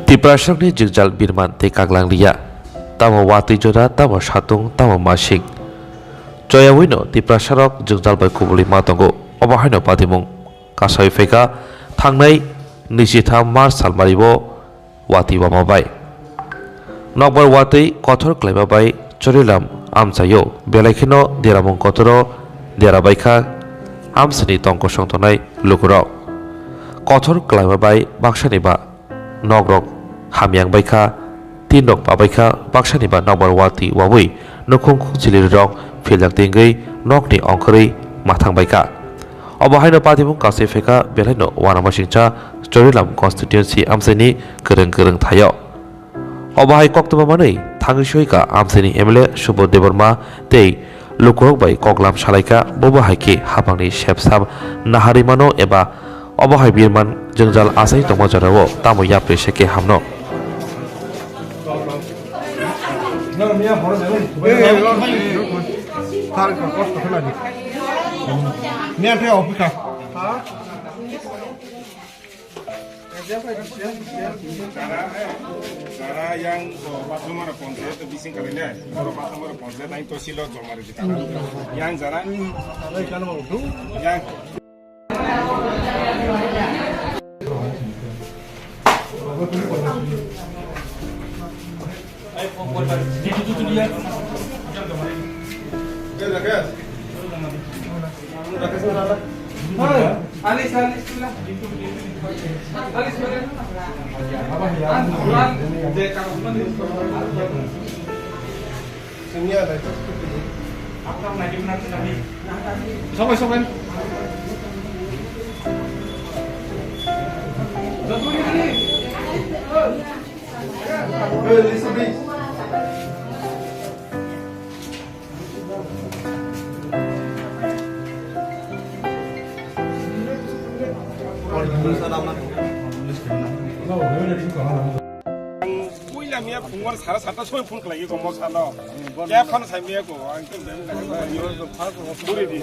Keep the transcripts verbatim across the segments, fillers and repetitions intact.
Tiprasarokni jwngjal birman tei kaglang liya. Tamo watwi jora, tamo satung, tamo masing. Choyawino Tiprasarok jwngjal bai kubulwi ma tongo. Obo haino patimung kasai phaikha thangnai nwichitham March salmario watwi wama bai. Nokbar watwi kothor klaima bai Chorilam amchaio, belai kheno deramung kotoro dera baikha amsini tong kosong tongnai lukurok. Kothor klaima bai baksani ba nokrok hamyang baikha, tinrok pabaikha, baksani ba nokbar watwi wawi nukhung khung chilirok philjak tingwi nokni ongkhorwi mathang baikha. Obo haino patimung kasai phaikha, belaino uanamasingcha Chorilam constituency amchaini kwrwng kwrwng thaio. Obo hai koktwma manwi thangwi soika amchaini M L A Subodh Debbarma tei lukurok bai koklam salaikha, bobo hai khe hapangni sepsap naharwi mano eba obo hai birman jwngjal achai tongma jorao tamo yapri se khe hamno. Jara, jara yang, oh, Pathamara Panchayat bising kali ni, Boro Pathamara Panchayat, yang tosi lo jomari di. Yang jara, yang Puila miya phungor sara sata soi phone khlai gombo salo. Kya phone sai miya ko ang. Buri di.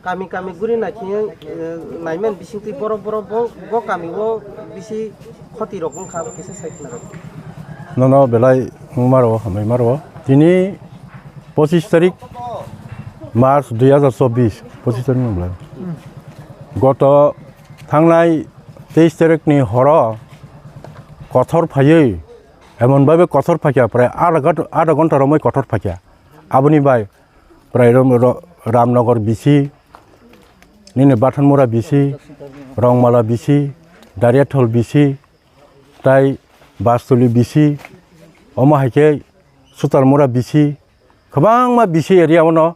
Kami kami guri naikhe, eh, naiman bisingtwi borok, borok bo, bo kami o bisi khoti rok wngkha, abo kisa sai khna rw. Nono belai wngma rw, hambai ma rw. Tini pochis tarik March dui hazar chobbish, pochis tarik no belai. Goto thangnai teis tarik ni horo kothor phaiwi, emon bhabe kothor phaikha, prai adha ghont-, adha ghonta romwi kothor phaikha. Aboni bai prai rom-, ro-, Ramnagar bisi, nini Bathanmura bisi, Rongmala bisi, Dariathol bisi, tai Bastuli bisi, omo hai khe Sutalmura bisi, kwbangma bisi area ono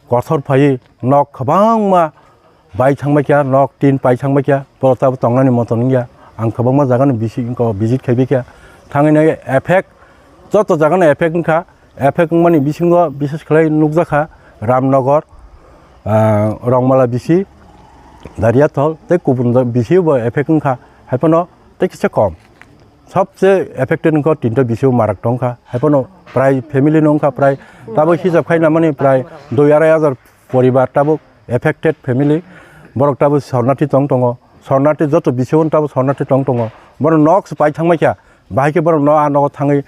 kothor phaiwi nok kwbangma bai thangbai kha, nok tin pai thangbai kha, borok tabuk tongnani moto wngya. Ang kwbangma jaga no bisi wngkha, visit khaibai kha, thangwi nai effect, joto jaga no effect wngkha. Effect wngmani bisingo bises khlai nukjakha Ramnagar, ah, Rongmala bisi, Dariathol tei kubun bisi bo effect wngkha, haiphano tei kisa kom. Sobse affected wngkha tinta bisi bo marak tongkha, haiphano prai family no wngkha prai tabuk hisab khai namani prai dui arai hajar poribar tabuk affected family, borok tabuk sornathi tong tongo, sornathi joto bisi bo tabuk sornathi tong tongo, borok nok se pai thangbai kha. Bahai khe borok no, ah, nogo thangwi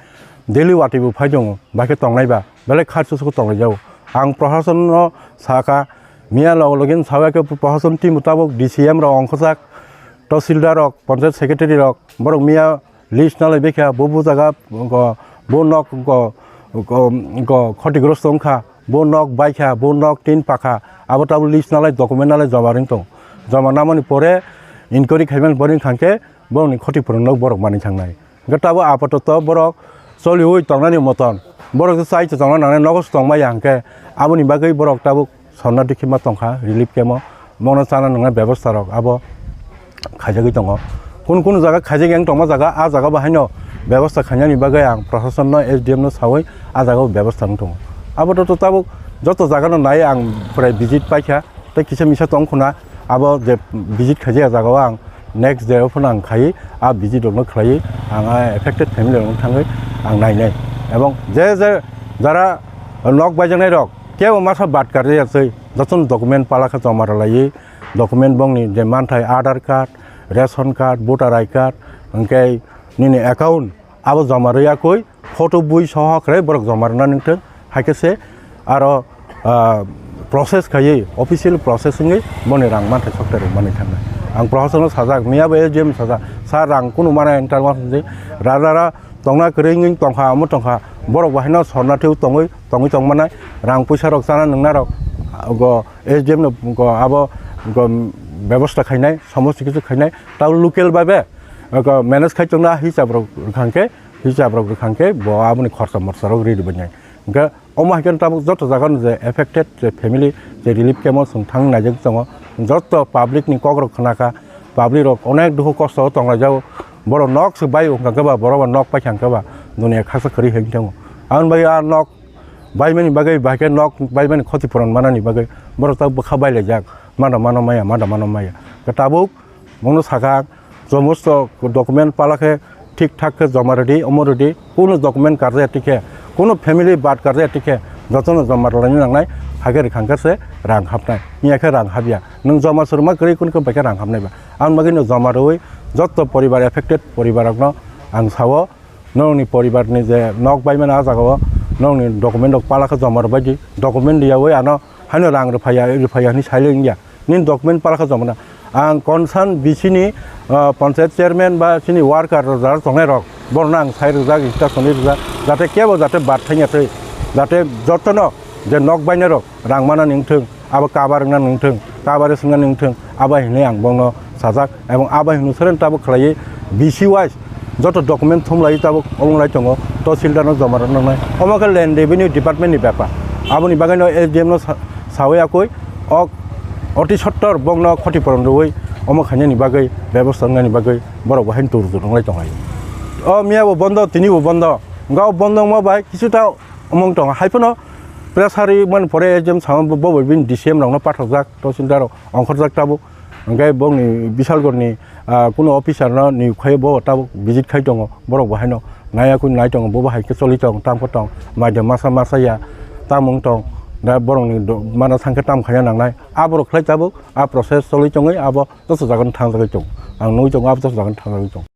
daily watwi bo phai tongo, bai khe tongnai ba, belai kharsu suku tonglai jago. Ang prohasonno sakha, miya log login sawi khe prohason team tabuk D C M rok ongkhorjak, tahsildar rok, panchayat secretary rok, borok miya list nalai bai kha, bo bo jaga go, bo nok go, go, go khoti grosto wngkha, bo nok bai kha, bo nok tin pakha, abo tabuk list nalai document nalai joma ring tong. Joma namani pore inquiry khaimani pore wngkha khe borokni khoti purung nok borok manwi thangnai. Hwnkhe tabuk apatoto borok choliui tongnani moton, borok se chai se tongna nangnai, nogo se tongmaya hwnkhe aboni bagwi borok tabuk sorna dikhi ma tongkha relief camp o, bono chana nwngnai bebostha rok abo khaijagwi tongo. Kunu kunu jaga khaijak yang tongma jaga, a jaga bo haino bebostha khainani bagwi ang proshasonno, S D M no saui a jaga o bebostha wng tongo. Abo to tabuk joto jaga no nai ang prai visit paikha, tei kisa misa tong khuna abo je visit khaijak jaga o ang next day o phano ang khai, a visit rokno khlai, ang a affected family rokno thangwi ang nainai. Ebong je je jara nok baijaknai rok kebo masa bad karjak ya twi, jotono document pala khe joma rwlaiwi, document bongni je manthai Aadhaar card, ration card, voter I card, hwnkhe nini account abo joma rwya kwi photo bui soho khlai borok joma rwna nangthwng, hai khe se aro, ah, process khaiwi, official process wngwi boni rang manthai sokthai rwmani thangnai. Ang prohasonno sajak, miya bo S D M sajak, sir, rang kunu mana enter ma hwnwi, rara ra tongna kwrwi wngwi tongkha, omo tongkha, borok bo haino sorna thwiwi tongwi, tongwi tongmanai, rang puisa rok chana nwngnai rok, go S D M no go abo go bebostha khainai, somosto kichu khainai, tabo local bai be go manage khai tongna hisab rok rwkha hwnkhe, hisab rok rwkha hwnkhe bo aboni khorsa morsa rok ri rwbainai. Hwnkhe omo hai khe tabuk joto jaga no je affected je family je relief camp o chwng thang naijak tongo, joto public ni kok rok khna kha, public rok onek dukhu kosto o tong lai jago, borok nok se bai wngkha khe ba, borok ba nok paikha hwnkhe ba dunia khasa kwrwi hai thango. Aboni bagwi a nok baimani bagwi, bai khe nok baimani khoti puron manani bagwi borok tabuk bwkha bai laijak, mada mano maya, mada mano maya. Khe tabuk bongno sakha, somosto document pala khe thik thak khe joma rwdi, omo rwdi, kunu document karjak ya tikhe, kunu family bad karjak ya tikhe, jotono joma rwlaina nangnai, hakhe rwkha hwnkhe se rang hapnai, miya khe rang hapya. Nwng joma se rwma kwrwi kunu khe bai khe rang hapnai ba. Aboni bagwi no joma rwui joto poribar, affected poribar rokno ang sao, nokni poribar ni je nok baimani a jaga o nokni document rok pala khe joma rwbaidi, document riyaui ano haino rang rwphaiya, rwphaiya hwnwi sailai wngya. Nini document pala khe joma rwna. Ang concern B C ni, ah, panchayat chairman ba chini worker rok jara tongnai rok, borokno ang sai rwjak, instruction rijak, jate kebo jate bad thangya twi, jate jotono je nok bainai rok rang manani wngthwng, abo kabar wngna nungthwng, kabar wngna nungthwng, abo hinwi ang bongno sajak, ebong abo hinwi seren tabuk khlaiwi B C wise joto document thumlaiwi tabuk omo wng lai tongo, tahsildar no joma rwna nangnai. Omo khe land revenue department ni bepar, aboni bagwi no S D M no sa-, sawi yakwi o oti sottor bongno khoti poron rwui omo khainani bagwi bebosta wngnani bagwi borok bo haino tor tor wng lai tongo. O miya bo bondo, tini bo bondo, hwnkhe o bondo wngma bai kisu ta omong tongo, hai phano pressure ri mani pore S D M sama bo, bo bai bini D C M rokno pathokjak, tahsildar rok ongkhorjak tabuk, hwnkhe bongni Bisalgor ni, ah, kuno officer no ni khaio bo tabuk visit khai tongo, borok bo haino naiya kwi nai tongo, bo bo hai khe choli tong, tam khe tong, maidam masa masa ya, tam wng tong, da borok ni do-, mana thang khe tam khaina nangnai, aborok khlai tabuk, a process choli tongwi abo joto jaga no thangjagwi tong, ang nugwi tongo abo joto jaga no thangjagwi tong.